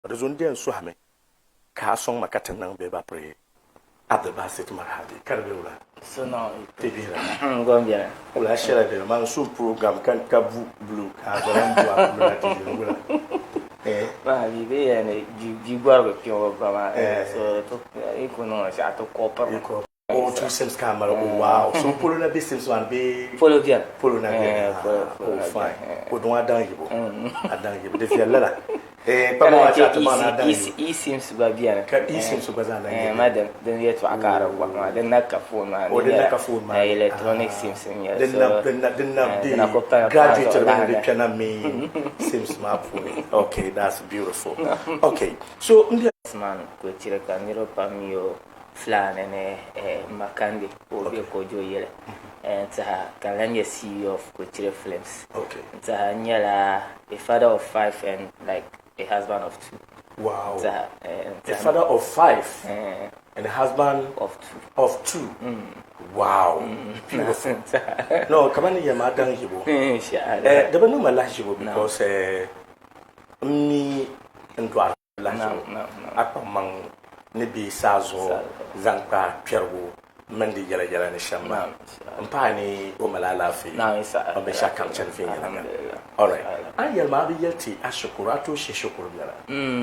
Di zuɣu n di yɛn sɔhimi ka a sɔŋ ma ka ti niŋ bɛ ba piri Abdulbasit Marhabi ka di be wula? Ti bihira. Wula shɛla bɛ man sun program ka ka bu blue ka a zala n bu a blue na ti ʒini wula? Eh. Marhabi bɛ yɛli ni di gɔrigu kpɛ o ba maa so to yi ku niŋ shɛɣu ti kɔpiri. O tu Sims ka mali o wow so polo na be Sims maa ni bee polo beni polo na beni ah oh fine o dɔŋ a daŋ yibu a daŋ yibu di viɛli lala eh kpamba maa ti a ti maani a daŋ yibu e Sims gba beni ka e Sims gba zaa na beni madam din yɛltɔɣa ka a di bɔhi maa din na ka phone maa o din na ka phone maa ni electronic Sims n nyɛli din na din na din na di graduate mi di kpɛna main Sims maa puuni okay that's beautiful okay so n bɛ maa ni ka o chiri ka niriba pam mi o Fulani ni Makandi ka o be Kojo yili n-tiɛha ka n lahi nyɛ CEO of Kochire Films n-tiɛha n nyɛla a father of five and like a husband of two. Wow. A father of five and a husband of two. Of two. Wow. Beautiful. No, kamani yɛma a daŋ yibo. Di bi niŋ ma lahiʒibu because n mi n dɔɣiri lahiʒibu a kpaŋmaŋ ni be saa zuɣu zaŋ kpa kpɛrigu mini di yɛla yɛla ni shɛm maa m pahi ni o mali alaafee o binshɛɣu kam chani viɛnyɛliŋga. Alright. A ni yɛli ma a bi yɛli ti a shikuru, a tooi shihi shikuru biɛla?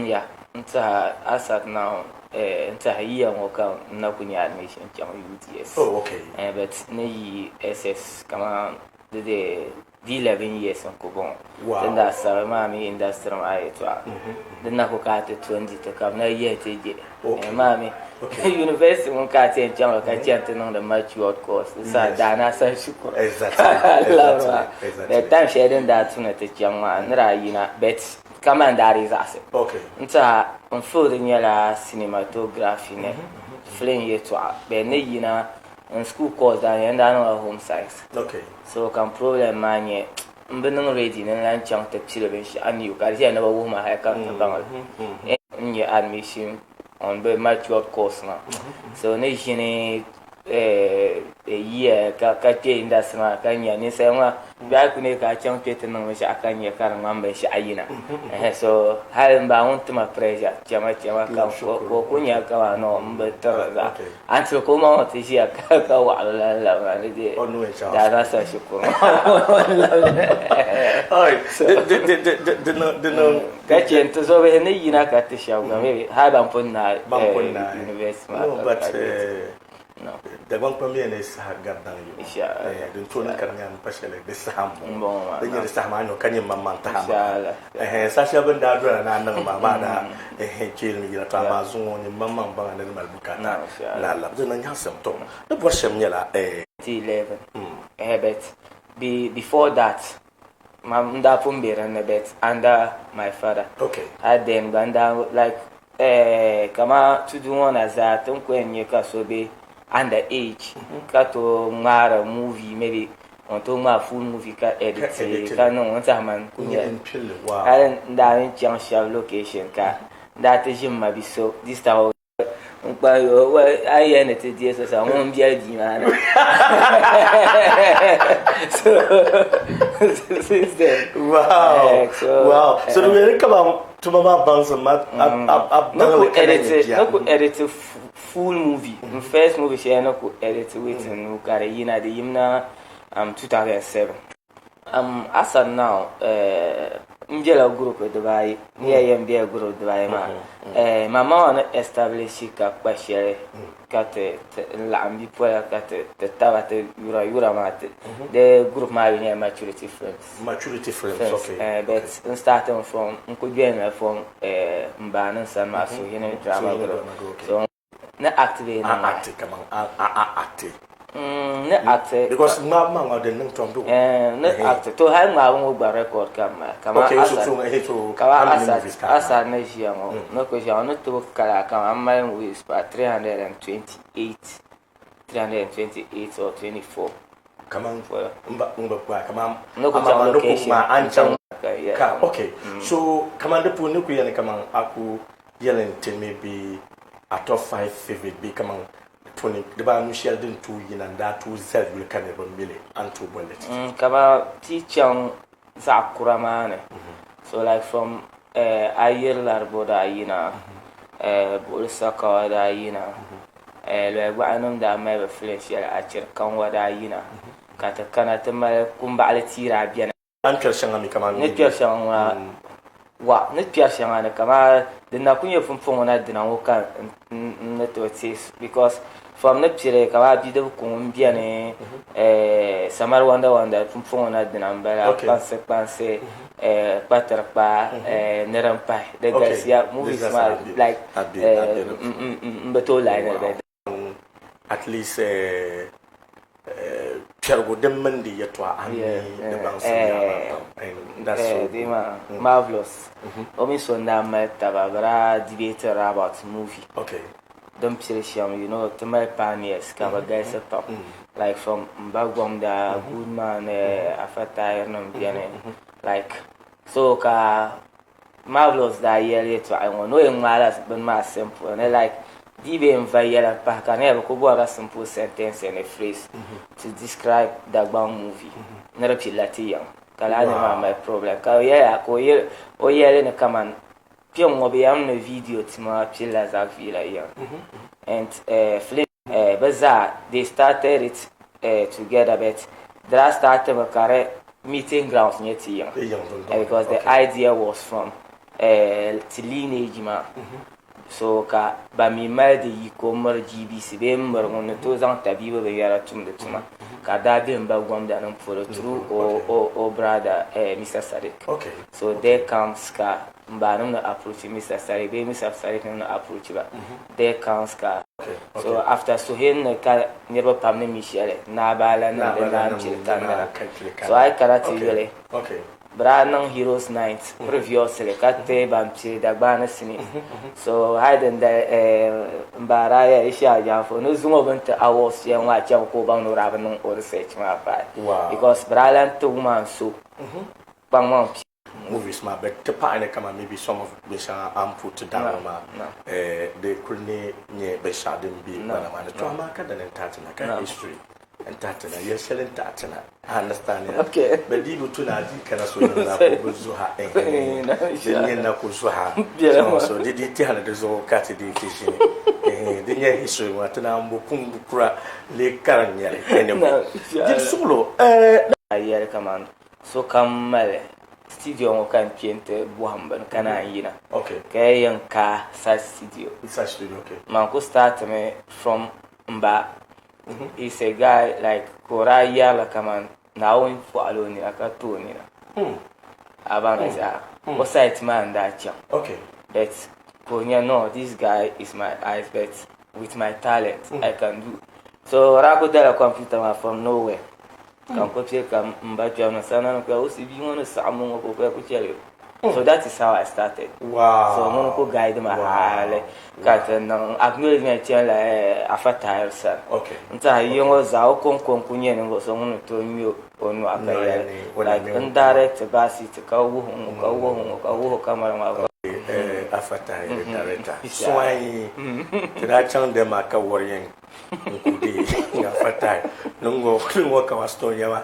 Ya, n tiɛha as at now n tiɛha yiya ŋɔ ka n na kuli nya admission chaŋ UTS. Oh, okay. But ni yi SS kaman di dee Di 11 years n ku bɔŋɔ. Wow. Din daa sabi maa mi industry maa yɛtɔɣa. Di na ku ka a ti to n-di ti ka bɛ na yihi ti je. Okay. Eh, maa mi Okay. university ŋun ka a ti yɛn chaŋ la ka chani ti niŋdi matured course. Di saha Yes. daa na sani shikuru. Exactly. Love maa. Exactly. Exactly. The time shɛli din daa tu ni ti chaŋ maa n ni daa yina but kaman daa di zaɣisi. Okay. N tiɛha n field nyɛla cinematography ni film yɛtɔɣa but n ni yina N school course daa nyɛla n daa niŋla home science. Okay. So ka n problem maa nyɛ n bi niŋ ready ni n lahi chaŋ ti pili binshɛɣu new ka di ʒiya ni bi wuhi ma hali ka n ti baŋ li. N nyɛ admission on bɛ matured course maa. So ni ʒini a year ka ka kpe industry maa ka nya ninsali maa bɛ a yi ku neei ka a chaŋ kpe ti niŋ binshɛɣu ka nya ka di ŋmani binshɛɣu yina. So hali m ba ŋun ti ma pressure chama chama ka ka o ku nya kaman no m bi tiri zaa. Until ka o ma ŋɔ ti ʒiya ka waɣili lan labina ni di daa zaŋ sa shikuru ka chɛ n tizobihi ni yina ka ti shɛba gba maybe hali ban pun naai university maa. No but Dagbaŋ kpam yɛn ni saha gari daŋ yino din tooi niŋ ka di nyɛla ni pa shɛli di saha m-bɔŋɔ di nyɛ di saha maa nyɔ ka nyɛ maŋmaŋ taha maa saha shɛli bɛ ni daa doli ni a niŋ maa maa daa kpeelimi yina to amaa zuŋɔ nyɛ maŋmaŋ baŋa ni di mali bukaata ni a labi di niŋ nyaɣisim to di bɔri shɛm nyɛla 2011 but before that n daa pun be dinni but under my father hali then gba n daa like kaman tudu ŋɔ na zaa ti ni ku yɛn nya ka so be under age ka tooi ŋmaari movie maybe o ni tooi ŋmaai full movie ka edit ka niŋ o ni saha man ku nyɛ hali n daa ni chaŋ shɛba location ka n daa ti ʒi m ma bi so this time n kpahi o a yi yɛli ni ti deei so sa ŋun biɛli bia maa na so since then wow so wow so di yɛli kaman tuma maa baŋsim ma a baŋli ka na nyɛ bia ni ku edit full movie n first movie shɛli ni ku edit with n nuu ka di yina di yimina 2007 um, as at now n bela group dibaayi n yɛli yɛn bela group dibaayi maa ma maŋa ni establish ka kpa shɛli ka ti n laɣim bipola ka ti taba ti yura yura maa ti di group maa yuli nyɛla maturity films maturity films okay eh, but n starting from n ku join la from n ba ni sani maa Suhini drama group so ni act bee ni act kaman a a act ni act because ŋmaabu maa ŋɔ din niŋ tom do eh ni act to hali ŋmaabu ŋɔ gba record ka m mali kaman okay so so eh so kaman asad asad ni ʒiya ŋɔ ni ku ʒiya ŋɔ ni tooi kala kaman m mali movies pa 328 328 or 24 kaman n ba n ba gba kaman ama ni ku ŋmaa a ni chaŋ ka okay so kaman di puuni ni ku yɛli kaman a ku yɛli n ti maybe a top 5 favorite bee kaman di puuni dibaanu shɛli din tooi yina n daa tooi zali yuli ka niriba mi li a ni tooi bolli ti Kaman ti chaŋ zaɣ kura maa ni so like from Ayiri Laribo daa yina, Buɣili Sakawa daa yina, Lɔigbaɣinim daa mali bɛ film shɛli Achiri Kanwa daa yina ka ti kana ti mali Kumbaɣili tia daa beni. A ni kpɛri shɛŋa mi kamani Ni kpɛri shɛŋa ŋuna wa ni kpɛri shɛŋa ni kamani din na kuli nyɛ pumpɔŋɔ na dina ŋɔ ka n ni tooi teei because from ni pili kamani bidib kuŋ m beni samari wanda wanda pumpɔŋɔ na dina m bala kpansi kpansi kpatiri kpa ni din pahi di galisiya movies maa like m bi tooi line li. At least kpɛrigu din mini di yɛtɔɣa a mi di baŋsim yaha maa pam. And that's so good. Marvelous. O mini so n-daa mali taba bɛ daa debating about movie. Okay. Din pili shɛm you know ti mali pioneers ka bɛ galisi pam like from Mba Gomda, Goodman, Afa Tahir nim beni like so ka Marvelous daa yɛli yɛltɔɣili ŋɔ ni o yɛn ŋmaala bini maa simple ni like di yi bee n-va yɛla pahi ka di nyɛla bɛ kuli bɔrila simple sentence and a phrase to describe Dagbaŋ movie ni di pilila ti yiŋ ka lala niriba maa mali problem ka o yɛliya ka o yɛli ni kaman kpɛŋ ŋɔ bɛ yɛlimi ni video tima pilila zaɣ viɛla yiŋ and film Bɛ zaa they started it together but di daa start mi ka di meeting grounds nyɛ ti yiŋa because the idea was from ti lineage maa so ka ban mi mali di yiko miri GBC bee m miri ŋun ni tooi zaŋ tabiibi binyɛra tumdi tuma ka di daa be m ba Gomda nim polo through o brother Mr Sadiq so there comes ka m ba nim ni approach Mr Sadiq bee Mr Sadiq nim ni approach ba there comes ka so after suhuyini ni ka niriba pam ni mi shɛli Naabaala nim din daa pili kanna so a yi kana ti yuli bɛ daa niŋ Heroes Night previously ka ti ban pili Dagbaani sinii so hali din dali m ba daa yɛli Isha Ajanfo ni zuŋɔ bɛ ni ti awards shɛli ŋɔ a chami ka o baŋ ni o daa bi niŋ o research maa paai because bɛ daa lahi ti woman so kpaŋmaŋ Movies maa bɛ ti paɣi ni kaman maybe some of binshɛŋa a ni put down ŋɔ maa di kuli ni nyɛ binshɛɣu din be gbana maa ni. To amaa ka dini n-tahi ti na ka history n-tahi ti na yɛl shɛli n-tahi ti na a understand ya bɛ dii bi tu ni a dii kana so yiŋ na ka o bi zuha din nyɛ na ku zuha so di dii tɛha ni di zuɣu ka ti dii ti ʒini di nyɛ history ŋɔ ti naan bo kundi kura lee karim nyɛli anyway di suɣulo. A yɛli kaman Sokam mali studio ŋɔ ka n kpe nti bɔhim bini ka naan yina ka ya yɛn ka such studio. Man ku start mi from m ba is a guy like ka o daa yɛrila kaman Naawuni pɔɣili o nina ka ti o nina a baŋ ni zaa o site maa n daa chaŋ but ka o nya no this guy is my eyes but with my talent I can do so o daa ku dala computer maa from nowhere. Ka n ku chɛ ka m ba kpɛm ni sana ni ka o si bia ŋɔ ni saɣim ŋɔ ka o kaya ku chɛli o. So that is how I started. Wow. So ŋuni ku guide ma hali ka ti niŋ acknowledgement chani la Afa Tahir sani. Okay. N tɛha yi ŋɔ zaa o kɔŋko n-ku nyɛ ninvuɣ so ŋun ni tooi ŋme o nɔhi ka yɛli like n direct baasi ka wuhi ŋɔ ka wuhi ŋɔ ka wuhi camera maa. Afa Tahir director. Sɔŋ ti daa chaŋ Denmark ka wɔri yɛn n-ku deei Afa Tahir ni ŋɔ kaman stone nyɛma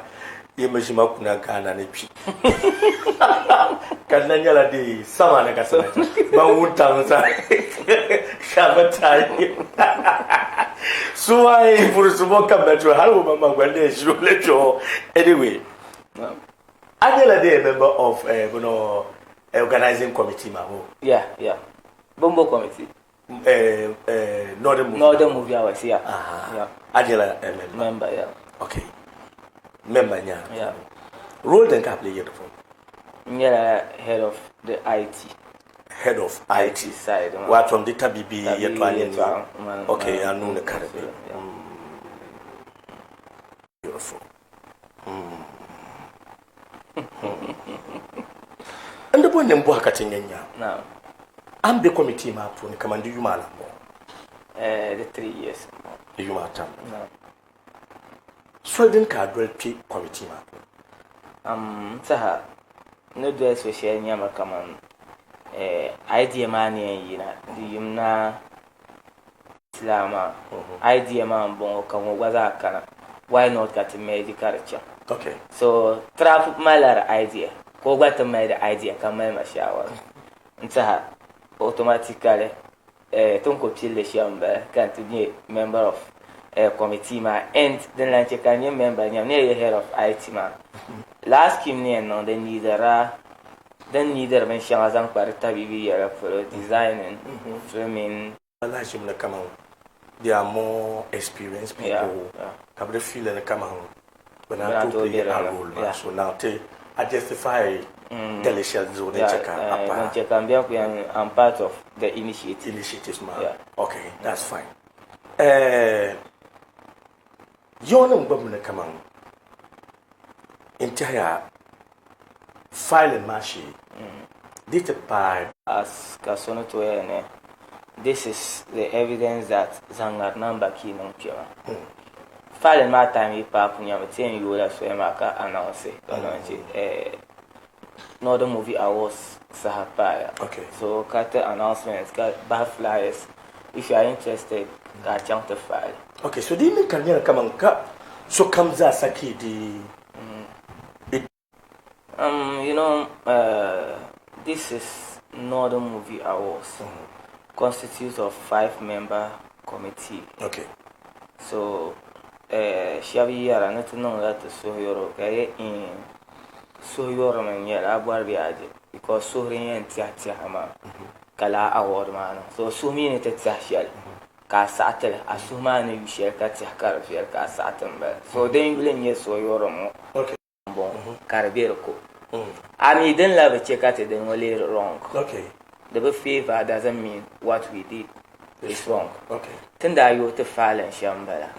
yi mi ʒima kuna Ghana ni kpi ka di na nyɛla di sama ni ka ti na chaŋ ban wuntaŋ sa ka Afa Tahir suwaye puri subo ka metro hali o maŋmaŋ gba lee ʒiri o le kpɛ anyway a nyɛla di a member of bino organizing committee maa o yeah yeah Bombo committee Northern Movie Northern Movie Awards, yeah. Yeah. A nyɛla member. Member, yeah. Okay. Member nya. Yeah. Role din ka a play di puuni? N nyɛla head of the IT. Head of IT. Side. Wato di tabibi yɛltɔɣa nyɛ ni. Okay, a nuu ni ka di be. Beautiful. N di bɔri ni n bɔhi ka ti nya nya. A ni be committee maa puuni kaman di yuma ala m-bɔŋɔ? Di 3 years m-bɔŋɔ. Di yuma ata m-bɔŋɔ. Soli din ka a doli kpe committee maa puuni? N tɛha n ni doli so shɛli nyɛmi kaman idea maa ni yɛn yina di yimina laa maa idea maa n bɔŋɔ ka ŋɔ gba zaa kana why not ka ti merge ka di chaŋ Okay. So trap malila di idea ka o gba ti mali di idea ka mali ma shawara. N tiɛha automatically eh, ti ni ku pilli shɛm m-bala ka n ti nyɛ member of eh, committee maa and din lahi che ka n nyɛ member nyɛmi ni yɛn head of IT maa. Last scheme ni yɛn niŋ din needira din neediri binshɛŋa zaŋ kpa di tabiibi yɛla polo, designing, filming. Lahi ni kaman they are more experienced people ka bɛ di feel ni kaman bɛ naan tooi play a role maa so now ti a justify dali shɛli zuɣu din chɛ ka a paai. Din chɛ ka m bɛni ku yɛn I'm part of the initiative. Initiatives maa okay that's fine. Yɔɔnim gba mi ni kaman n tɛhiya filing maa shee di ti paai. As ka so ni tooi yɛli ni this is the evidence that zaŋ ŋari number key niŋ kpe maa. Filing maa time yi paai ku nyami ti yɛn yooi la soya maa ka announce ka launch Northern Movie Awards saha paaya. So ka ti announcement ka bahi flyers if you are interested ka a chaŋ ti file. Okay, so di niŋ ka di nyɛla kaman ka sokam zaa sa ki di You know, this is Northern Movie Awards constitutes of 5 member committee. So shɛba yɛra ni ti niŋla ti suhuyɔro ka yɛ in suhuyɔrimi n-nyɛli a bɔri bee a je because suhuri n-yɛn tɛhi tɛha maa ka lala award maa niŋ. So suhu mi ni ti tɛhi shɛli ka a saɣi ti li, a suhu maa ni yu shɛli ka tɛhi ka di viɛli ka a saɣi ti m-bala. So din yuli n-nyɛ suhuyɔrim ŋɔ m-bɔŋɔ ka di be di ko. A mi din la bi che ka ti dini ŋɔ leeri wrong. Di bi favour doesn't mean what we did is wrong. Ti ni daa yooi ti filing shɛm m-bala.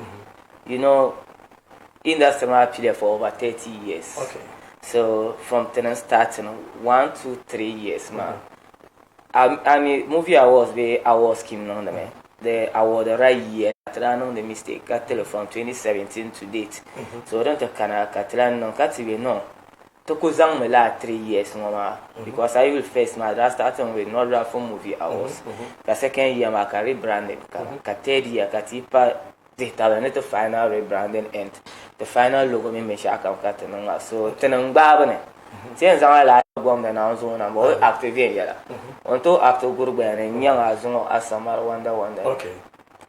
You know, industry maa piliya for over 30 years. So from ti ni starting 1, 2, 3 years maa, a mi movie awards bee award scheme niŋdimi the award right year ti daa niŋdi mistake ka tili from 2017 to date. So din ti kana ka ti lahi niŋ ka ti be no ti ku zaŋmi laa 3 years ŋɔ maa because a yuli first maa daa starting with Northern Film Movie Awards, ka second year maa ka rebranding ka third year ka ti pa dihi tabili ni ti final rebranding and the final logo mini binshaɣu kam ka ti niŋ maa. So ti niŋ gbaabu ni ti yɛn zaŋla laa gomna Naawuni zuŋɔ na o act viɛnyɛla o ni tooi act guri gbaya ni n-nyaŋ a zuŋɔ a Samari Wonder Wonder.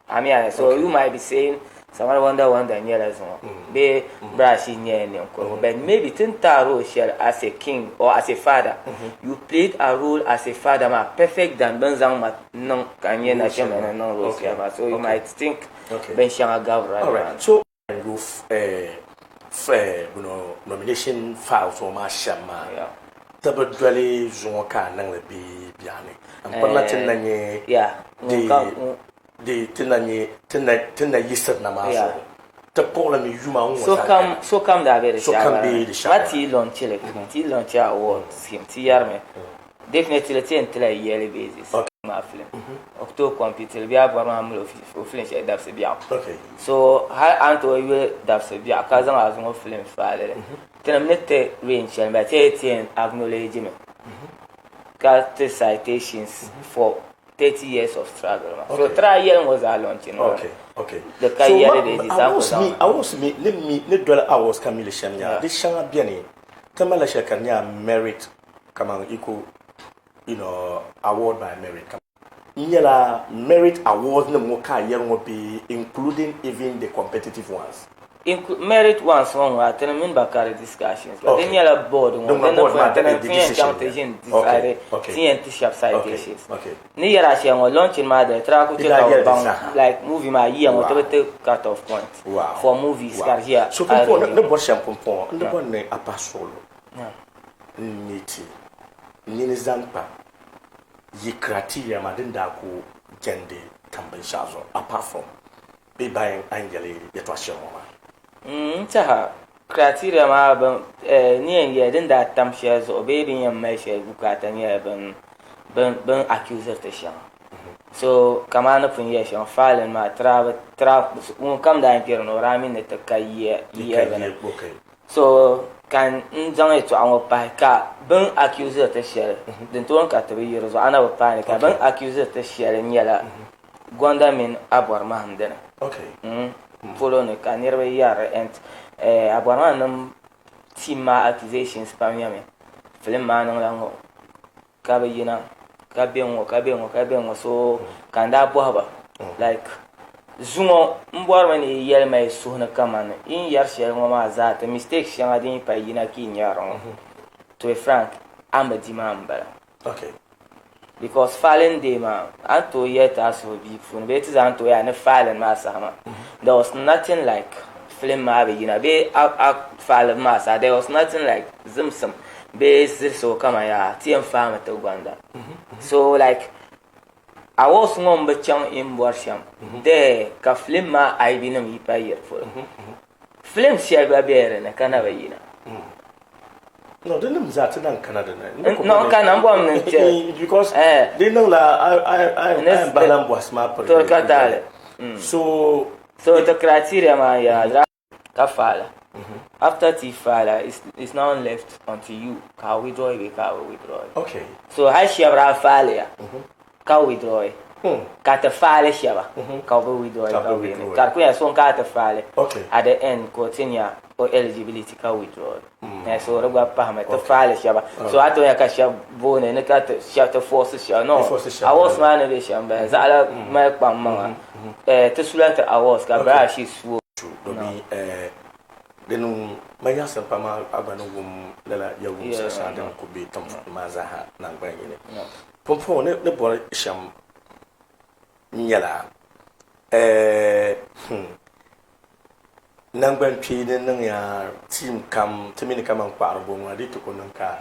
Amiya, so you might be saying Samari Wonder Wonder nyɛla zuŋɔ bee Brashi nyɛla ninkurigu, but maybe ti ni ti a role shɛli as a king or as a father, you played a role as a father maa perfect than bɛ ni zaŋ ma niŋ ka n nyɛ nachimba ni niŋ role shɛli maa. So you might think binshɛŋa gabira nimaani. So you nomination files ŋɔ maa shɛm maa ti bi doli zuŋɔ ka a niŋli bee biɛɣuni n pirila ti na nyɛ di ti na nyɛ ti na yiɣisiri na maa zuɣu ti kpuɣili mi yuma n ŋɔ zaa kana. Sokam daa be di Sokam be di shɛhira ni. Ti launch li, ti launch award scheme ti yɛrimi definitely ti yɛn tila yearly basis maa film o ku tooi compete li bee a bɔri maa mali o film shɛli dabisi biɛɣu. So hali a ni tooi yuli dabisi biɛɣu ka zaŋ a zuŋɔ film faali li tinim ni ti range shɛli m-bala ti yɛn acknowledge mi ka ti citations for 30 years of struggle maa. So try yɛli ŋɔ zaa launch ni Okay, okay. Di ka yɛli di di awards mi awards mi ni mi ni doli awards ka mi li shɛm nyaa di shɛŋa bɛni ti malila shɛli ka di nyɛla merit kaman equal award by merit n nyɛla merit awards nim ŋɔ ka a yɛri ŋɔ bee including even the competitive ones? Merit ones ŋɔ ŋɔ ti ni mini ba ka di discussions but din nyɛla board ŋɔ din ni pun ti ni yɛn chaŋ ti ʒini decide ti yɛn ti shɛba citations ni yɛra shɛli ŋɔ launching maa dali ti daa ku chɛ ka bi baŋ like movie maa yiya ŋɔ ti bi ti cut off point for movies ka di ʒiya. So pumpɔŋɔ ni bɔri shɛm pumpɔŋɔ n di bɔri ni a pahi suɣulo n ni ti nini zaŋ kpa yi criteria maa din daa ku jɛndi tam binshɛɣu zuɣu apart from bee bayan a ni yɛli yɛtɔɣ shɛli ŋɔ maa? N tɛha criteria maa bin ni yɛn yɛli din daa tam shɛli zuɣu bee bɛ ni yɛn mali shɛli bukaata nyɛla bin accusiri ti shɛŋa. So kamani ni pun yɛli shɛm filing maa tira ŋun kam daa yɛn kpɛri ni o daa mi ni ti ka yiya bini. So ka n zaŋ yɛtɔɣa ŋɔ pahi ka bin accusiri ti shɛli din tooni ka ti bi yi di zuɣu a na bi paai ni ka bin accusiri ti shɛli nyɛla Gonda mini Abɔrimahim dini polo ni ka niriba yɛri and Abɔrimahim nim team maa accusations pam nyɛmi film maa niŋla ŋɔ ka bi yina. Ka be ŋ-ŋɔ, ka be ŋ-ŋɔ, ka be ŋ-ŋɔ. So ka n daa bɔhi ba, like, zuŋɔ m bɔrimi ni yi yɛli ma yi suhu ni kaman yi ni yɛri shɛli ŋɔ maa zaa ti mistake shɛŋa din yi pa yina ka yi nyari ŋɔ. To be frank, a ni bi di maa m-bala. Okay. Because filing day maa, a ni tooi yɛli ti a suhu bia puuni bee ti zaa ni tooi yɛli a ni filing maa saha maa, there was nothing like film maa bi yina bee a a filing maa saha, there was nothing like zimsim bee zilisigu kaman yaa ti yɛn faami ti gonda. So like awards ŋɔ m-bi chaŋ yi ni bɔri shɛm there ka film maa aibi nim yi pa yiri polo. Film shɛli gba bela di ni ka na bi yina. No, di nim zaa ti lan kana di ni. No, kana n bɔri ni n chɛ. Because di niŋla a yɛn bahi lan bɔhisi maa piri. To ka taali. So So the criteria maa yaa ka faala. After ti faala, it's now left unto you ka a withdraw bee ka a bi withdraw. Okay. So hali shɛba daa faaliya. Ka withdraw ka ti faali shɛba ka bi withdraw ka win ka di ku nyɛla so n-ka ti faali at the end ka o ti nya o eligibility ka withdraw so di gba pahimi ti faali shɛba so a ti nya ka shɛba booni ni ka ti force shɛba no awards maa ni be shɛm m-bala zaɣila mali kpaŋ maŋa ti sula ti awards ka bɛ daa su o. Domin Din ma nyaɣisim pam a gba ni wum lala yɛliwumsa shɛŋa din kul be tiŋ puuni maa zaaha naŋgban yini. Pumpɔŋɔ ni bɔri shɛm nyɛla, naŋgban kpeeni niŋya team kam, ti mi ni kaman kpaɣiri bo ŋɔ di ti ku niŋ ka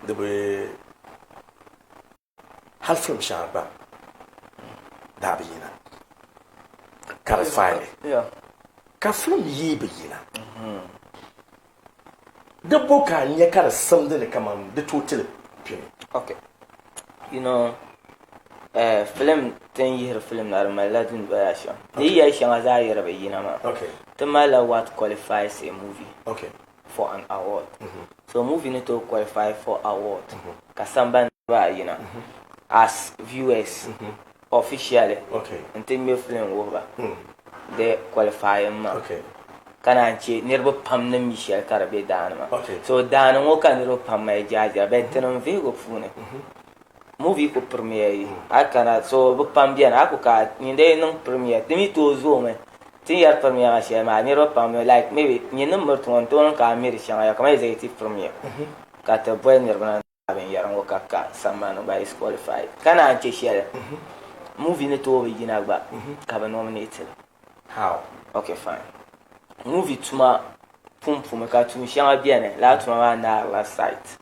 di bi Hali film shɛŋa gba daa bi yina ka di faali ka film yi bi yina di bo ka a nya ka di simdi ni kaman di tooi tili kpini. Okay. You know, film ti ni yihiri film na di malila dundoya shɛm. Di yi yɛli shɛŋa zaa yiri bi yina maa. Okay. Ti malila what qualifies a movie. Okay. For an award. So movie ni tooi qualify for award ka sambani baa yina as viewers officially n-ti ŋme film wuhi ba di qualifying maa ka naan che niriba pam ni mi shɛli ka di be daani maa. So daani ŋɔ ka niriba pam mali jaajira but tinim vihigu puuni movie ku premiere yi a kana so bi pam beni a ku ka nyin dee niŋ premiere di mi tooi zoomi ti ni yɛri premiere maa shɛli maa niriba pam like maybe nyin ni miri ŋɔ n tooi niŋ ka a mi di shɛŋa ya kamani executive premiere ka ti boli niriba na binyɛra ŋɔ ka ka sambani gba is qualified ka naan chɛ shɛli movie ni tooi bi yina gba ka bi nominate li. How? Okay fine. Movie tuma pumpumi ka tuun shɛŋa beni lala tuma maa naarila site.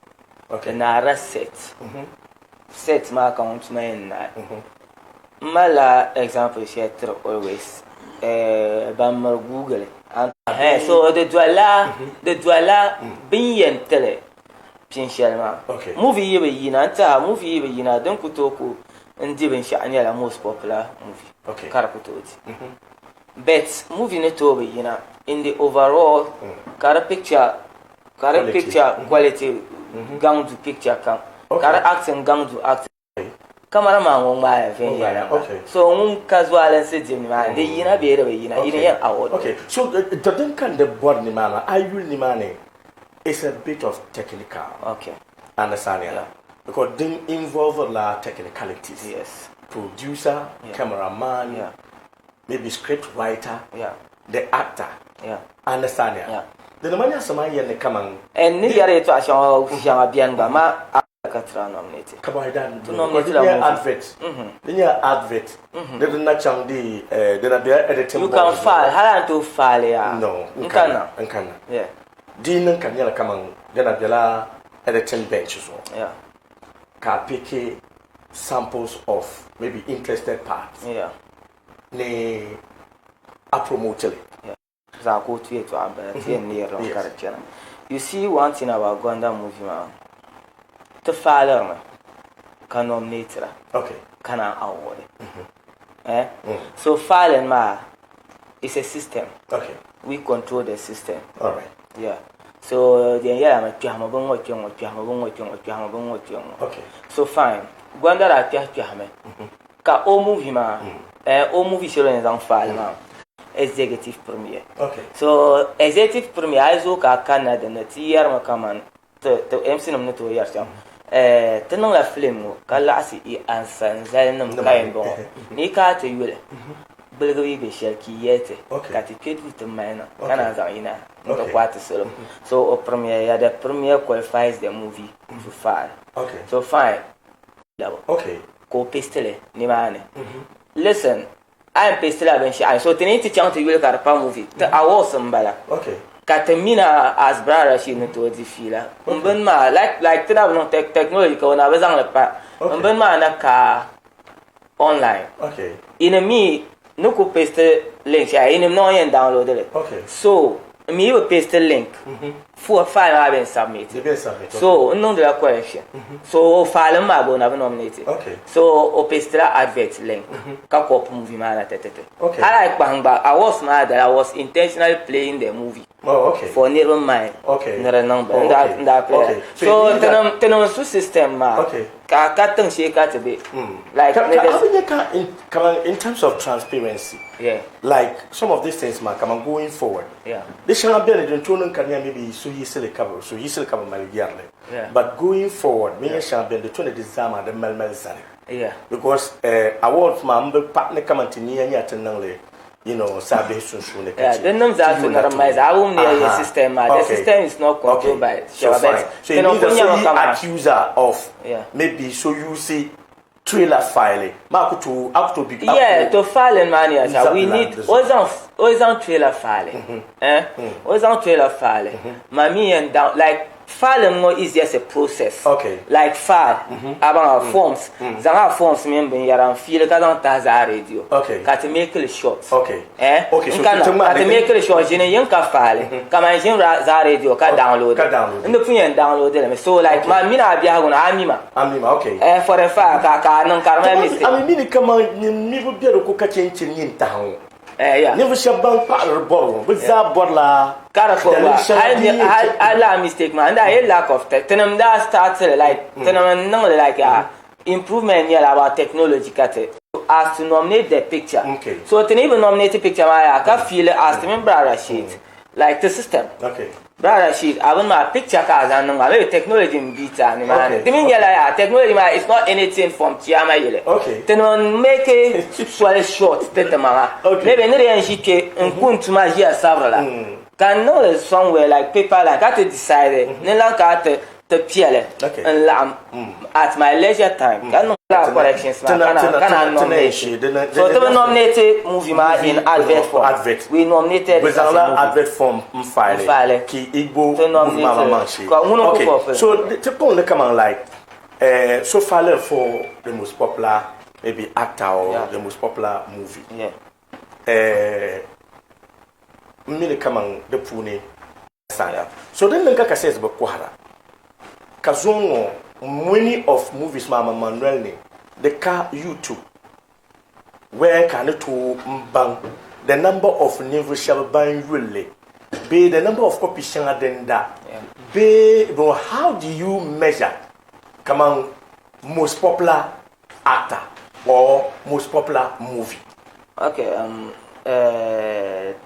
Okay. Di naarila set. Set maa ka ŋun tuma yɛn naai. M malila example shɛli tiri always ban miri Google. So di dolila di dolila bɛ ni yɛn tili pin shɛli maa. Movie yi bi yina n tiɛha movie yi bi yina din ku tooi ku n di binshɛɣu nyɛla most popular movie ka di ku tooi di. But movie ni tooi bi yina in the overall ka di picture ka di picture quality gaŋ du picture kam ka di acting gaŋ du acting. Camera man ŋɔ ŋmaaya viɛnyɛla so ŋun ka zualinsi dim nimaani di yina bee di bi yina yi ni yɛn award Okay, so to din ka n di bɔri nimaani a yuli nimaani it's a bit of technical. Okay. Understand ya? Yeah. Because din involve la technicalities. Yes. Producer, Yeah. cameraman, Yeah. maybe script writer, Yeah. the actor. Yeah. Understand ya? Yeah. Di nima nyɛ asama yɛli ni kaman And ni yɛri yɛtɔɣa shɛŋa shɛŋa bɛni gba ma ka tira nominate. Ka bɔhi daa To nominate di la nyɛ movie. advert. Di nyɛ advert. Di di na chaŋ di eh, di na bela editing You board can zuɣu. file, hali a ni tooi file yaa. No, n N kana. kana. N kana. Yeah. Di niŋ ka di nyɛla kaman di na bela editing bench zuɣu. Yeah. Ka a pick samples of maybe interested parts. Yeah. Ni a promote li. Yeah. Zaɣ ka o tu yɛtɔɣa m-bala ti yɛn neeri li ka di chana. You see one thing about Gonda movie maa, ti faalirimi ka nominatira ka naan award. Eh? So filing maa is a system. We control the system. Yeah. So di yɛn yɛla mi kpɛhimi bin ŋɔ kpe ŋɔ, kpɛhimi bin ŋɔ kpe ŋɔ, kpɛhimi bin ŋɔ kpe ŋɔ. So fine. Gonda daa kpɛhi kpɛhimi Ka o movie maa, eh, o movie shɛli o ni zaŋ faali maa, executive premiere. Okay. So executive premiere a yi zooi ka a kanna dinni ti yɛrimi kaman ti, ti MC nim ni tooi yɛri shɛm. Eh, ti niŋla film ŋɔ ka laɣisi i ansanzalinim ka yɛn bɔŋɔ ni yi kana ti yuli gbuligibu yi be shɛli ka yi yɛli ti ka ti kpe duu ti mali niŋ ka naan zaŋ yi na n-ti kɔhi ti salo. So o premiere ya, the premiere qualifies the movie to file. So fine labo ka o paste li nimaani. Listen, A yɛn paste la binshɛɣu so ti ni ti chaŋ ti yuli ka di pa movie ti awards n bala ka ti mina as Brian Rashid ni tooi di fiila n bini maa like like ti na bi niŋ technology ka o na bi zaŋli pa n bini maa na ka online yinim mi ni ku paste link shɛli yinim ni yɛn download li so n mi yi bi paste link file maa bɛn submit so n niŋdila correction so o file maa gba o na bi nominate so o pastila advert link ka copy movie maa na tititi hali a yi kpahim gba awards maa dali I was intentionally playing the movie for niriba mind ni di niŋ ba n daa play so tinim su system maa ka ka tiŋ shee ka ti be like ka ka a ka in kaman in terms of transparency yeah like some of these things maa kaman going forward yeah di shɛŋa beni din tooi niŋ ka di nyɛla maybe suhuyiɣisili ka bi suhuyiɣisili ka bi mali yɛrili yeah but going forward mi nyɛ shɛŋa beni di to ni di zaa maa di mali mali zani yeah because awards maa m bi pa ni kaman ti niya nyɛla ti niŋli you know saabihi sunsuuni ka che din niŋ zaa ti ni di mali zaa a wum ni ya system maa the system is not controlled by so fine so it means that so yi accuser of maybe so use trailer file maa ku tooi a ku tooi bi yeah to file maa ni ya we need o zaŋ o zaŋ trailer file eh o zaŋ trailer file ma mi yɛn down like Filing ŋɔ is just a process. Okay. Like file, a baŋ a forms, zaŋ a forms mini binyɛra n fiili ka zaŋ tahi zaa radio. Okay. Ka ti make li short. Okay. Eh? Okay, so N kana ti ka ti make li short ʒini yin ka file, kaman ʒini zaa radio ka download. Ka download. N di pun yɛn download li mi. So like ma mini a biɛhigu ni a mi ma. A mi ma, okay. Eh, for the file ka ka a niŋ ka di mali mistake. A mi mi ni kaman nyin mibu be di ko ka che n-chɛ nyin tahi ŋɔ. Ninvuɣ shɛba ban kpaɣiri bɔri ŋɔ, bɛ zaa bɔrila Ka di kpuɣi daliri ba. shɛŋa din yɛn chɛ. Hali lala mistake maa, n daa yɛli lack of tech. Tinim daa start li like tinim n niŋ li like improvement nyɛla about technology ka ti as to nominate the picture. So ti ni bi nominate picture maa yaa ka feel as ti mini Bra Rashid like ti system. Bra Rashid, a bini maa picture ka a zaŋ niŋ maa maybe technology n beat a nimaani. Di mi nyɛla yaa technology maa is not anything from chiama yili. Ti ni make soli short ti ti maŋa. Maybe ni di yɛn ʒi kpe n ku n tuma ʒiya sabiri la ka n niŋli somewhere like paper line ka ti decide ni lan ka ti ti piɛli n laɣim at my leisure time ka niŋ lala corrections maa ka na ka na nominate so ti bi nominate movie maa in advert form we nominated it as a movie advert form n file ki Igbo movie maa maŋ shee ka ŋuni ku kɔpili so ti kpuŋ ni kaman like so file for the most popular maybe actor or the most popular movie n mi ni kaman di puuni Saha. So din niŋ ka cassettes bi kɔhira ka zuŋɔ ŋɔ many of movies maa maŋmaŋ noli ni di ka YouTube where ka a ni tooi n baŋ the number of ninvuɣ shɛba ban yuli li bee the number of copies shɛŋa din da bee how do you measure kaman most popular actor or most popular movie? Okay,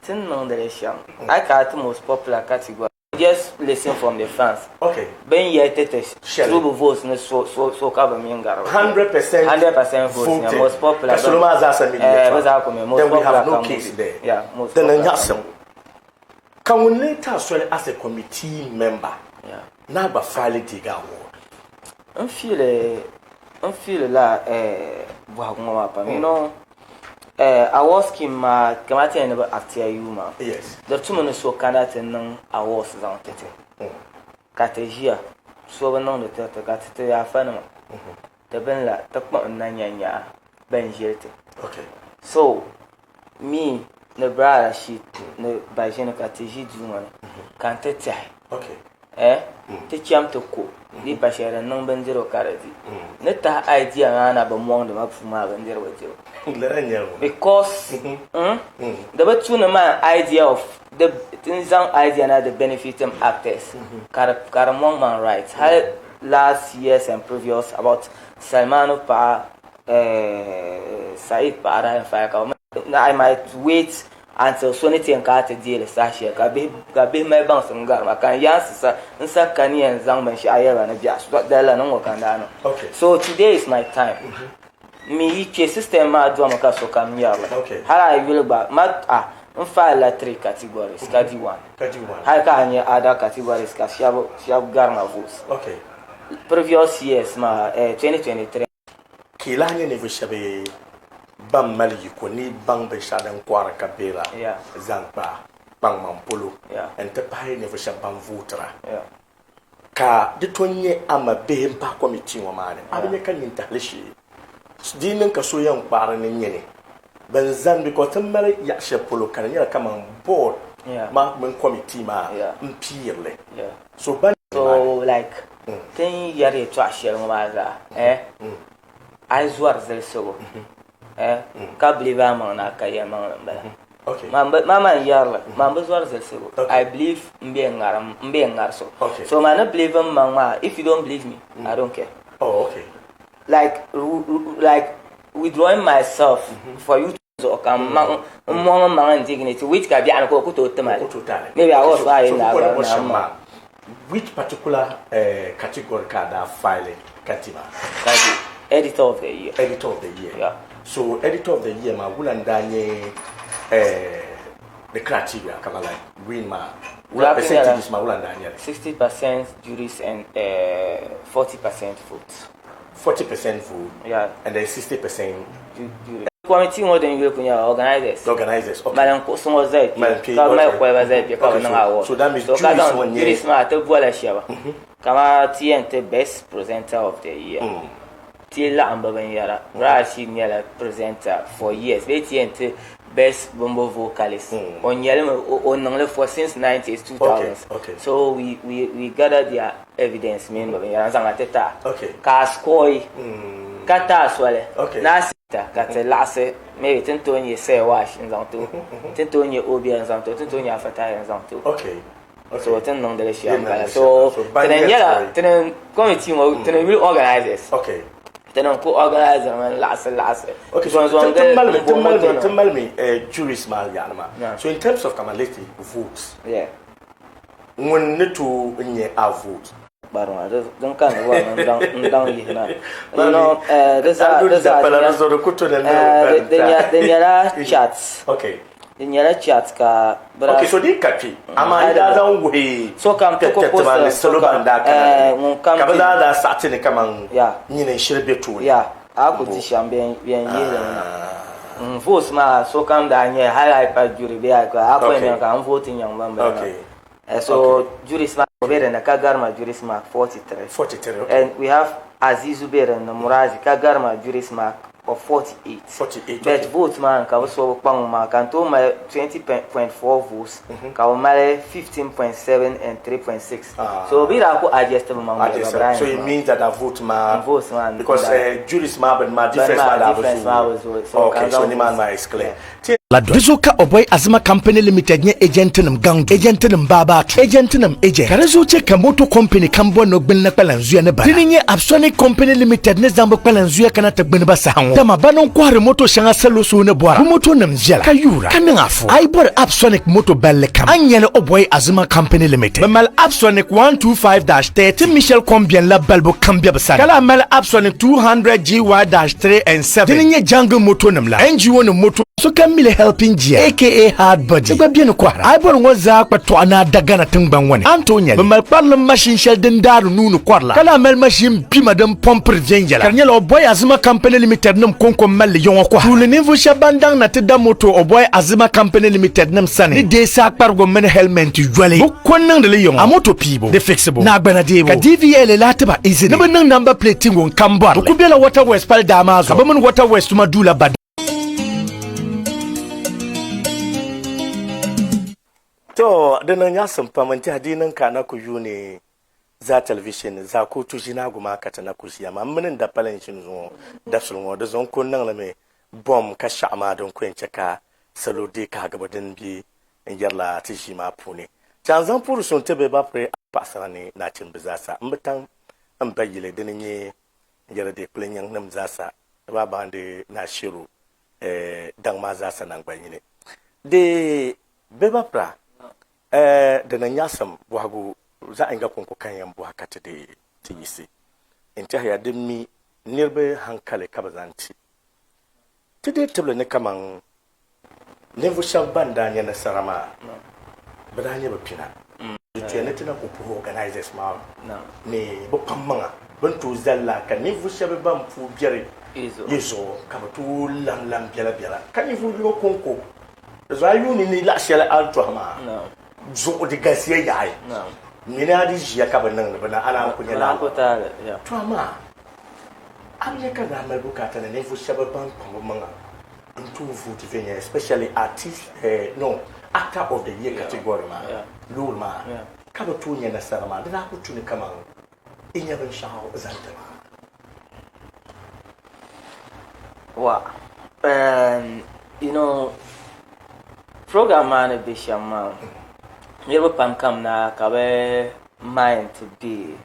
ti ni niŋdi li shɛm, a ka ti most popular category, just listen from the fans. Okay. Bɛ ni yɛli ti ti through bɛ votes ni so so so ka bɛ mi n-gari ba. 100% 100% votes nya most popular. Ka salo maa zaa sa mi di yɛltɔɣa. Bɛ zaa ku mi most Then we popular have no ka case movie. there. Yeah, most Then popular ka nyaɣisim. movie. Ka ŋun lee ti a soli as a committee member Yeah. ni a gba file deegi award? N fiili N fiili la bɔhigu ŋɔ maa pam. You know, award scheme maa kamani ti yɛn ni bi actiya yuuma. Yes. Di tumi ni so kana ti niŋ awards zaŋ ti ti. Ka ti ʒiya so bi niŋdi tiri ti ka ti ti afanima ti bini la ti kpuɣi n na nya nyaɣa ban ʒili ti. Okay. So me ni Bra Rashid ni Baʒini ka ti ʒi duu ŋɔ ni ka n ti tɛhi. Okay. Eh, ti cham ti ko di pa shɛli din niŋ bindirigu ka di di. Ni tahi idea maa na bi mɔŋdi ma puu maa bindirigu dibu. Lala n-nyɛ li. Because di bi tu ni man idea of di n zaŋ idea na di benefitim actors ka di ka di mɔŋ man right. Hali last years and previous about Salmanu paɣa eh, Saeed paɣa daa yɛn fire ka I might wait. Until so ni ti yɛn kana ti deei li saha shɛli ka bihi ka bihi mali baŋsim gari ma ka n yaansi sa n sa ka ni yɛn zaŋ binshɛɣu yɛli ba ni biɛɣu dalila ni ŋɔ ka n daa niŋ. Okay. So today is my time. M mi yi kpe system maa domi ka sokam nyari li. Okay. Hali a yuli gba ma a n file la three categories ka di one. Ka di one. Hali ka a nya other categories ka shɛba shɛba gari ma votes. Okay. Previous years maa eh, 2023. Ka yi lahi nyɛ ninvuɣ shɛba ban mali yiko ni baŋ binshɛɣu din kɔhiri ka beera zaŋ kpa kpaŋmaŋ polo nti pahi ninvuɣ shɛba ban vootira. Ka di to n-nyɛ a ma bihi m-pahi kɔmitii ŋɔ maa ni, a bi nya ka nyintahili shee di yi niŋ ka so yɛn kpaɣiri ni nyini bɛn zani because ti mali yaɣ shɛli polo ka di nyɛla kaman board maa mini kɔmitii maa m-piiri li. So ban So like ti ni yɛri yɛtɔɣa shɛli ŋɔ maa zaa eh a yi zɔri zilisigu eh ka believe a maŋ ni a ka yɛlimaŋli m-bala. Man maa n-yɛri li man bi zɔri zilisigu I believe m be n-ŋari m be n-ŋari so. So man ni believe m maŋ maa if you don't believe me I don't care. Oh okay. Like like withdrawing myself for you to zuɣu ka m mɔŋ m maŋa n dignity which ka biɛɣuni ka o ku tooi ti ma li. Maybe I was why na gba na ma. Which particular category ka a daa file ka ti ma? Ka di editor of the year. Editor of the year. Yeah. So editor of the year maa wula n daa nyɛ the criteria kaman like win maa wula percentages maa wula n daa nyɛ li? 60% juries and 40% votes. 40% vote yeah. and then 60% Committee ŋɔ din yuli ku nyɛla organizers. Organizers, okay. Mali kuɣusi ŋɔ zali kpe ka mali koliba zali kpe ka bi niŋ award. So that means so ka juries zaŋ ŋɔ nyɛ juries maa ti bola shɛba kamani ti yɛn ti best presenter of the year. Ti laɣim bi binyɛra. Rashid nyɛla presenter for years bee ti yɛn ti best bumbo vocalist. O nyɛlimi o niŋli for since 90s 2000s. Okay, okay. So we we we gather their evidence mini bi binyɛra n zaŋ ti ti a Okay. ka a score ka ti a soli Okay. ni a sita ka ti laɣisi maybe ti ni tooi nyɛ Sir Wash n zaŋ ti o ti ni tooi nyɛ Obiel n zaŋ ti o ti ni tooi nyɛ Afa Tahir n zaŋ ti o Okay. Okay. so ti ni niŋdi li Ti shɛm ni bala niŋdi so shɛm. So ban ti ni yɛn nyɛla sɔri. ti ni committee ŋɔ ti ni yuli organizers Okay. ti ni ku organize mi laɣisi laɣisi Okay, so zɔn zɔn ti gili malimi n ti bo malimi moto ti nim. malimi juries maa yaɣili maa. Yeah. So in terms of kaman let's say votes Yeah. Ŋun ni tooi n-nyɛ a vote? Kpariŋa, din ka ni bɔri ni n daŋ yihi na. You know, di zaa, di zaa, di nyɛla chat. Okay. Di nyɛla chat ka bɛ daa. Okay, so di ka kpe, amaa yi daa zaŋ wuhi sokam ti ku tima ni salo ban daa kana ni ŋun kam ka bɛ zaa daa saɣi ti ni kaman nyini n-shiri be tooni. Yeah, a ku di shɛm bɛ yɛn yihi li mi na. Votes maa sokam daa nyɛ hali a yi pa jury bee a yi pa, a ku yɛn niŋ ka n vote nyaŋ ban bala maa. So juries maa o be dinni ka gari ma juries mark 43. 43, okay. And we have Azizu be dinni Murazi ka gari ma juries mark of 48. 48, But okay. vote maa ka bi so bi kpaŋ maa ka n tooi mali 20.4 votes ka bi mali 15.7 and 3.6. So bi daa ku adjust bi maŋ Adjust, Brian so it maa. means that that vote maa Vote maa because juries maa bini maa difference maa maa daa bi difference maa bi zooi. So Okay, ka so zaŋ ni maa votes. maa is clear. Yeah. Ti La di zuɣu ka Oboy Azima Company Limited nyɛ ejentinima gaŋdu, ejentinima baabaatu, ejentinima agent, ka di zuɣu chɛ ka moto company kam bɔri ni o gbuni ni kpalanzuya ni bana. Dini n-nyɛ Absonic Company Limited ni zaŋ bɛ kpalanzuya kana ti gbuni ba saha ŋɔ, dama bana n-kɔhiri moto shɛŋa salo suhu ni bɔra. Bɛ motonima viɛla, ka yuura, ka niŋ afu. A yi bɔri Absonic moto balli kam, a ni nyɛli Oboy Azima Company Limited. Bɛ mali Absonic 125-30 ti mi shɛli kom beni la balibu kam be bɛ sani, ka lahi mali Absonic 200 GY-3 and 7. Dini n-nyɛ jungle motonima la, NGO nim moto. Sokam mi li Helping Gear aka Hard Body di gba beni kɔhira. A yi bɔri ŋɔ zaa kpa tɔɣu ni a da Ghana tiŋgbani ŋɔ ni, a ni tooi nya li. Bɛ mali kparilim mashin shɛli din daari nuu ni kɔri la, ka lahi mali mashin bima din pɔmpiri viɛnyɛla, ka di nyɛla Oboy Azima Company Limited nim kɔŋko m-mali li ya ŋɔ kɔhira. Tuuli ninvuɣ shɛba ban daŋ na ti da moto Oboy Azima Company Limited nim sani ni deei saa kparigu mini helment yoli, bɛ ko n-niŋdi li ya ŋɔ a moto piibu, di fixibu, ni a gbana deebu, ka DVLA lahi ti ba izini ni bɛ niŋ number plate ti ŋun kam bɔri li. Bɛ ku bela Water West pali daa maa zuɣu, ka bɛ mini Water West tuma duu la ba To, di niŋ nyaɣisim pam n-tɛhi di yi niŋ ka a na ku yuuni zaa television ni, zaa ku tu ʒinaagu maa ka ti na ku ʒiya maa. M mini n dapali n-ʒini zuŋɔ dabisili ŋɔ, di zuɣu n ku niŋ li mi bom ka shɛɣu maa din ku yɛn chɛ ka salo deei kahigibu din be n yɛrila ti ʒii maa puuni. Chaŋ zaŋ puuri suŋ ti bɛ ba piri paɣisara ni nachimba zaasa. M bi taŋ m ba yili dini n-nyɛ n yɛri di kpulinyiŋnim zaasa ni ba baŋdi Nashiru daŋ maa zaasa naŋgbanyini. Di bɛ ba pira, eh, di ni nyaɣisim bɔhigu zaɣ yinga kɔŋko ka n yɛn bɔhi ka ti di ti yiɣisi. N tɛhiya di mi niriba hankali ka bɛ zaŋ ti. Ti deei tibili ni kaman ninvuɣ shɛb ban daa nya nasara maa, bɛ daa nyɛ bɛ pina. Di tuya ni ti na ku puhi organizers maa ni bɛ kpaŋmaŋa bɛ ni tooi zali la ka ninvuɣ shɛb ban puu biɛri yi zuɣu ka bɛ tooi lamlam biɛlabiɛla ka ninvuɣ yino kɔŋko di zuɣu a yuuni ni laɣ shɛli a ni tɔhi maa zuɣu di galisiya yaɣi mini a di ʒiya ka bɛ niŋdi bɛ na a naan ku nya lala. To amaa a bi nya ka daa mali bukaata ni ninvuɣ shɛb ban kpaŋ bɛ maŋa n-tooi vooti viɛnyɛla especially artist eh, no actor of the year category maa loori maa ka bɛ tooi nya nasara maa di daa ku tu ni kaman i nya binshɛɣu zaŋ ti ma. Wa um, you know program maa ni be shɛm maa niriba pam kam na ka bɛ mind ti be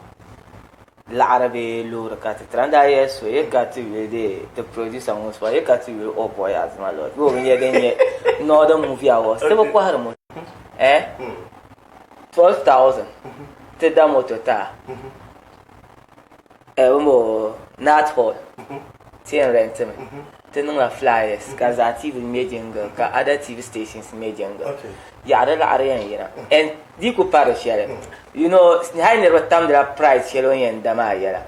laɣiri bee loori ka ti tira. N daa yɛli so yi ka ti yuli dee ti producer ŋun sɔŋ yi ka ti yuli oh boy Azima Lord bee o bi nyɛ din nyɛ Northern Movie Awards ti bi kɔhiri moto eh 12,000 ti da moto ti a eh bimbo Nat Hall ti yɛn rent mi ti niŋla flyers ka Zaa TV ŋmɛ jingle ka other TV stations ŋmɛ jingle yaɣa di laɣiri yɛn yina and di ku pa di shɛli you know hali niriba tamdila price shɛli o ni yɛn da maa yɛla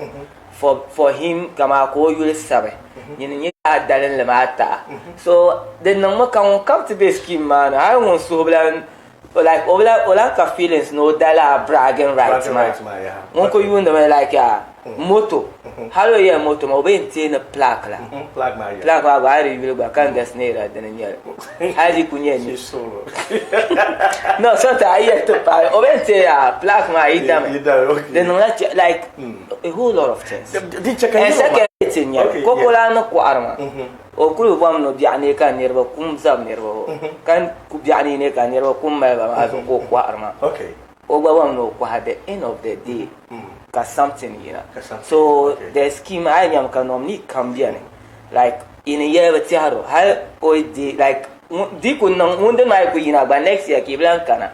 for for him kamaa ka o yuli sabi nyini nyɛ a dalinli maa taha so di niŋmi ka ŋun kam ti be scheme maa ni hali ŋun suhu bi lan like o la o lan ka feelings ni o da laa bragging right maa ŋun ku yuundimi like a moto hali o yɛli moto maa o bi yɛn teei ni plaque la plaque maa gba hali di yuli gba ka n guess ni yɛla dini n nyɛli hali di ku nyɛ ni no sometimes a yi yɛli ti paai o bi yɛn teei a plaque maa yi dami di niŋla like a whole lot of things and second ti nyɛli koko laa ni kɔhiri maa O kuli bɔmi ni biɛɣu nee ka niriba kum zabi niriba ŋɔ ka ku biɛɣu ni nee ka niriba kum mali ba maa zuɣu ka o kɔhiri maa. O gba bɔmi ni o kɔhi at the end of the day ka something yina. So the scheme a yi nyami ka nominee kam beni like yi ni yɛli bi tɛhiri o hali o yi deei like di ku niŋ ŋun dini maa yi ku yina gba next year ka yi bi lahi kana.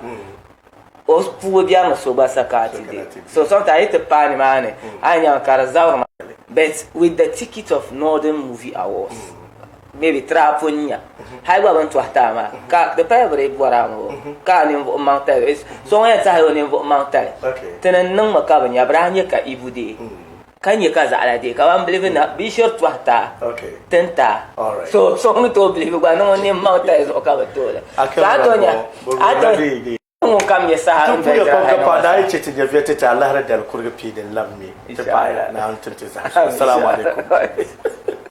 O puugi biɛrimi so gba sa ka a ti deei. So sometimes a yi ti paai nimaani a ni nyami ka di zabiri maa. But with the ticket of Northern Movie Awards, maybe ti daa pun nya hali gba bɛ ni tɔhi ti a maa ka di paya bɛ dii bɔri a mi o ka a ninvuɣ maŋtali so ŋun yɛn tahi o ninvuɣ maŋtali ti ni niŋmi ka bɛ nya bɛ daa nya ka Ibu deei ka nya ka zaɣila deei ka ban bilibi na bɛ yi shiri tɔhi ti a ti ni ti a so so ni tooi bilibi gba ni ŋun nin maŋtali zuɣu ka bɛ tooi li so a tooi nya a tooi ŋun kam nyɛ saha n bɛ zaa hali pa daa yi chɛ ti nyɛviya ti ti alahiri dali kurigi pii din labi mi ti paaya Naawuni tim ti zaa. Assalamu alaikum.